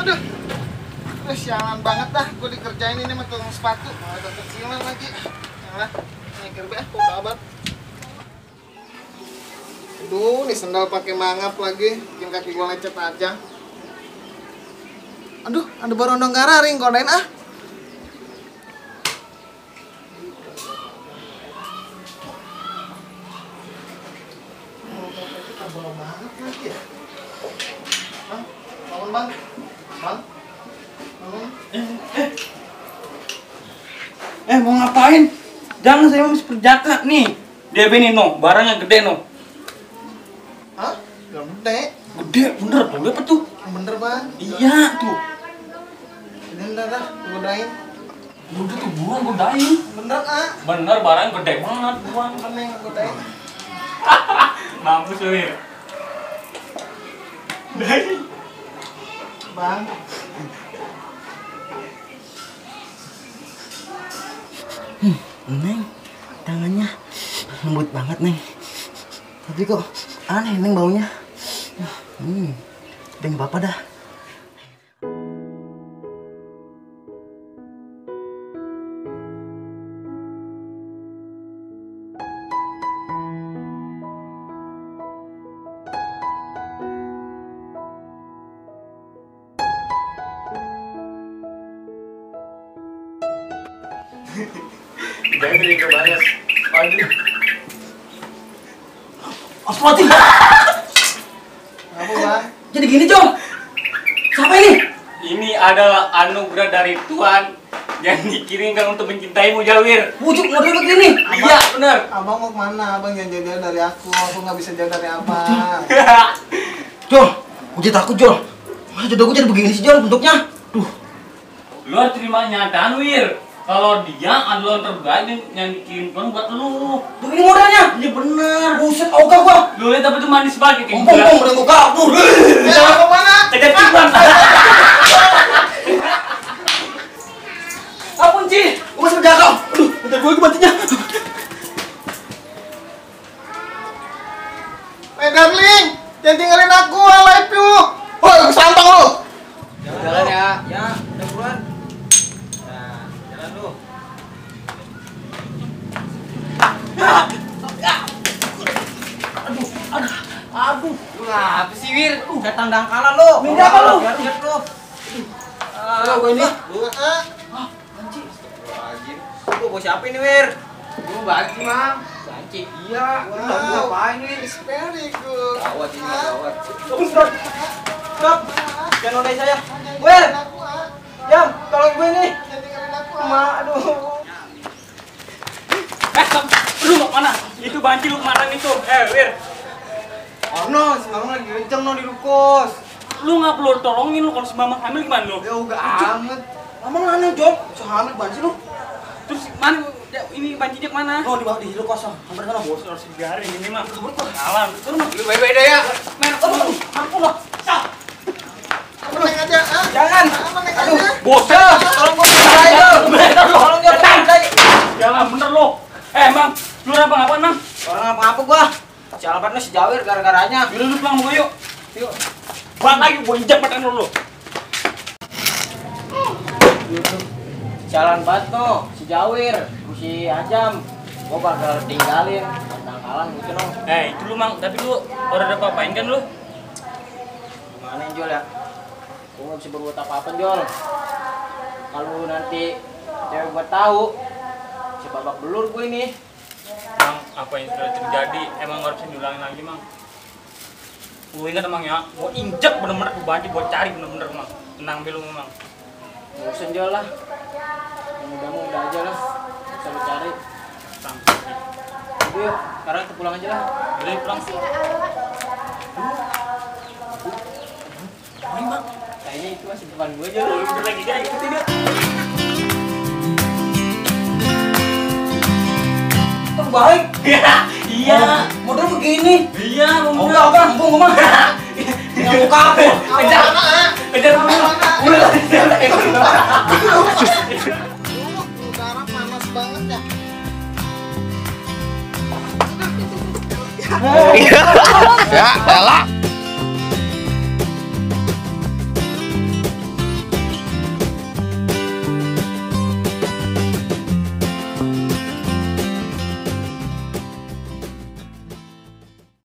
Aduh. Sialan banget dah, gue dikerjain ini sama tukang sepatu. Malah kecilan lagi. Yalah, mikir be, kok kabar. Aduh, nih sendal pakai mangap lagi, bikin kaki gue lecet aja. Aduh, ada barondong gararing, kodain ah. Bolong banget lagi ya. Bang, bangun bang. Bang. Mau ngapain? Jangan, saya masih perjaka nih. Dia bini no, barangnya gede no. Hah? Gede? Gede, bener tuh, apa tuh? Bener bang? Iya tuh. Ini udah dah, godain. Udah tuh buruan godain. Bener ah? Bener, barang gede banget buruan. Mana yang godain? Mampus lu ya. Bang. Neng, tangannya lembut banget, Neng. Tapi kok aneh, Neng, baunya. Udah nggak apa-apa dah. Jangan jadi kebanyak. Aduh. Astagfirullah. Apa bang? Jadi gini, Jom. Siapa ini? Ini adalah anugerah dari Tuhan yang dikirimkan untuk mencintaimu, Jawir. Wujud model begini. Iya, benar. Abang mau kemana? Abang jangan jauh-jauh dari aku nggak bisa jauh dari abang. Jol, gue jadi takut, Jol. Masa jodoh gue jadi begini sih, Jol, bentuknya. Duh. Lu harus terima kenyataan, Wir. Kalau dia adalah yang terbaik yang dikirimkan buat lu. Begini modelnya. Iya bener. Buset, ogah gua. Lu lihat apa tuh manis banget kayak Ompong, udah mau kabur. Jangan kemana? Kejar cibang. Ampun, Ci. Gue masih berjaga. Aduh, bentar gue bantunya. Hey darling, jangan tinggalin aku, I love you. Woi, santang lu. Jalan ya. Ya, udah buruan. Nah, jalan lu. Aduh. Lu apa sih, Wir? Datang dangkalan lu. Minta apa lu? Lihat lu. Gue ini. Lu bos siapa ini, Wir? Gua banci, Mang. Banci. Iya. Lu lagi ngapain nih? It's very good. Gawat ini, gawat. Stop. Jangan nodai saya. Wir. Jam, tolong gue nih. Jangan tinggalin aku. Aduh. Lu mau mana? Itu banci lu kemarin itu. Wir. Oh no, si Mamang lagi kenceng no di Lukos. Lu nggak perlu tolongin lu kalau si Mamang hamil gimana lu? Ya udah amat. Mamang aneh, Jom. Sehamil banget sih lu. Terus mana ini bancinya kemana? Oh, di bawah di hidup kosong. Hampir sana. Bos harus digaring ini mah. Kalah. Turun, Mang. Lu baik-baik deh ya. Men, aduh. Ampun lah. Apa neng aja? Ah? Jangan. Apa neng Aduh. aja? Bos. Tolong gue percaya, Jom. Tolong Jom, percaya. Jangan bener lu. Mang, lu ngapa-ngapain, Mang? Orang apa-apa gua. Si Alban si Jawir gara-garanya. Yaudah lu pulang gua yuk. Yuk. Bang lagi gua injak badan lu. Jalan banget no, si Jawir, si Ajam. Gua bakal tinggalin dangkalan gitu no. Itu lu, Mang, tapi lu udah ada apa-apain kan lu? Gimana Jol ya? Gua nggak bisa berbuat apa-apa, Jol. Kalau nanti cewek gua tahu, si babak belur gua ini. Mang, apa yang sudah terjadi emang harus diulangin lagi, Mang. Lu ingat, Mang ya, gua injek bener-bener gua banci, gua cari bener-bener, Mang. Tenang dulu, Mang. Bosen Jol lah. Mudah-mudah aja lah. Bisa lu cari. Sampai. Ibu yuk, sekarang kita pulang aja lah. Udah pulang. Main Bang. Kayaknya itu masih depan gua aja. Lu udah lagi dia ikutin dia. Terbaik. Iya. Model begini. Iya, Oh enggak, apa? Ampun, gua mah. Yang muka aku. Kejar. Kejar mana? Udah. Udara panas banget ya. Ya, elah.